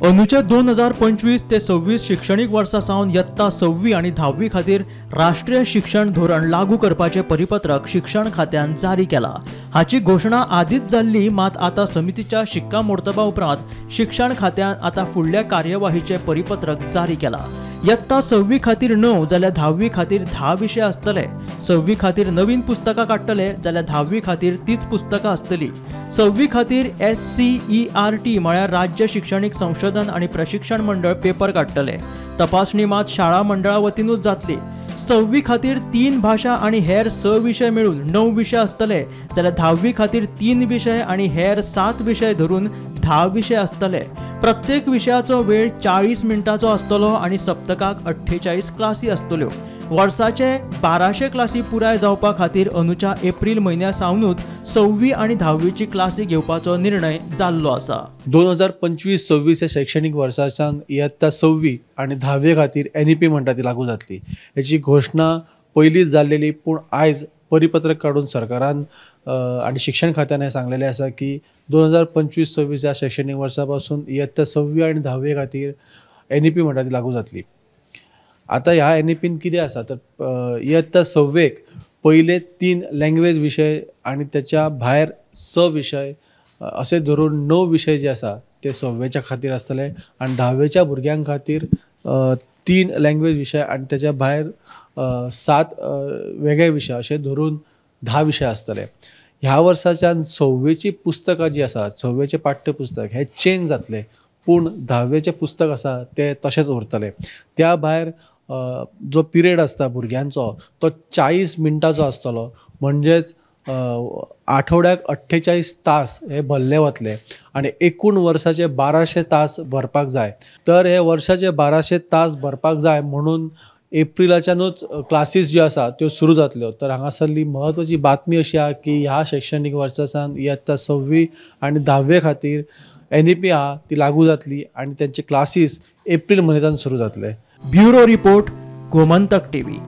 अंदूच्या 2025 ते 26 शिक्षणीक वर्सा सावन यत्ता 6वी आनी 10वी खातीर राष्ट्रीय शिक्षण धोरण लागू करपाचें परिपत्रक शिक्षण खात्यान जारी केला. हाची घोशणा आदींच जाल्ली, मात आतां समितीच्या शिक्कामोर्तबा उपरांत शिक्षण खात्यान आतां फुडल्या कार्यवाहीचें परिपत्रक जारी केला. यत्ता 6वी खातीर 9 जाल्यार 10वी खातीर 10 विशय आसतले. 6वी खातीर नवीन पुस्तकां काडटले जाल्यार 10वी खातीर तीच पुस्तकां आसतली. 6वी खातीर SCERT म्हळ्यार राज्य शिक्षणीक संशोधन आनी प्रशिक्षण मंडळ पेपर काडटले. तपासणी मात शाळा मंडळा वतीनूच जातली. 6वी खातीर 3 भाशा आनी हेर 6 विशय मेळून 9 विशय आसतले जाल्यार 10वी खातीर 3 विशय आनी हेर 7 विशय धरून 10 विशय आसतले. प्रत्येक विशयाचो वेळ 40 मिनटांचो आसतलो आनी सप्तकाक 48 क्लासी आसतल्यो. वर्साचे 1200 क्लासी पुराय जावपा खातीर अंदूच्या एप्रील म्हयन्या सावनूच 6वी आनी 10वीची क्लासी घेवपाचो निर्णय जाल्लो आसा. 2025-26 ह्या शैक्षणीक वर्साच्यान इयत्ता 6वी आनी 10वे खातीर NEP म्हणटा ती लागू जातली. हेची घोशणा पयलींच जाल्लेली, पूण आयज परिपत्रक काडून सरकारान आनी शिक्षण खात्यान हें सांगलेलें आसा की 2025-26 ह्या शैक्षणीक वर्सा पासून इयत्ता 6वी आनी 10वे खातीर NEP म्हणटा ती लागू जातली. आतां ह्या NEPन कितें आसा तर इयत्ता 6वेक पयले 3 लँग्वेज विशय आनी त्याच्या भायर 6 विशय अशें धरून 9 विशय जे आसा ते 6वेच्या खातीर आसतले आनी 10वेच्या भुरग्यां खातीर 3 लँग्वेज विशय आनी त्याच्या भायर 7 वेगळे विशय अशें धरून 10 विशय आसतले. ह्या वर्साच्यान 6वेची पुस्तकां जी आसा, 6वेचें पाठ्यपुस्तक हें चेंज जातलें, पूण 10वेचें पुस्तक आसा तें तशेंच उरतलें. त्या भायर जो पिरियड आसता भुरग्यांचो तो 40 मिनटांचो आसतलो, म्हणजेच आठवड्याक 48 तास हे भरले वतले आनी एकूण वर्साचे 1200 तास भरपाक जाय. तर हे वर्साचे 1200 तास भरपाक जाय म्हणून एप्रिलाच्यानूच क्लासीस ज्यो आसा त्यो सुरू जातल्यो. तर हांगासरली म्हत्वाची बातमी अशी आहा की ह्या शैक्षणीक वर्साच्यान इयत्ता 6वी आनी 10वे खातीर NEP आहा ती लागू जातली आनी तेंचे क्लासीस एप्रील म्हयन्याच्यान सुरू जातले. Bureau report, Gomantak TV.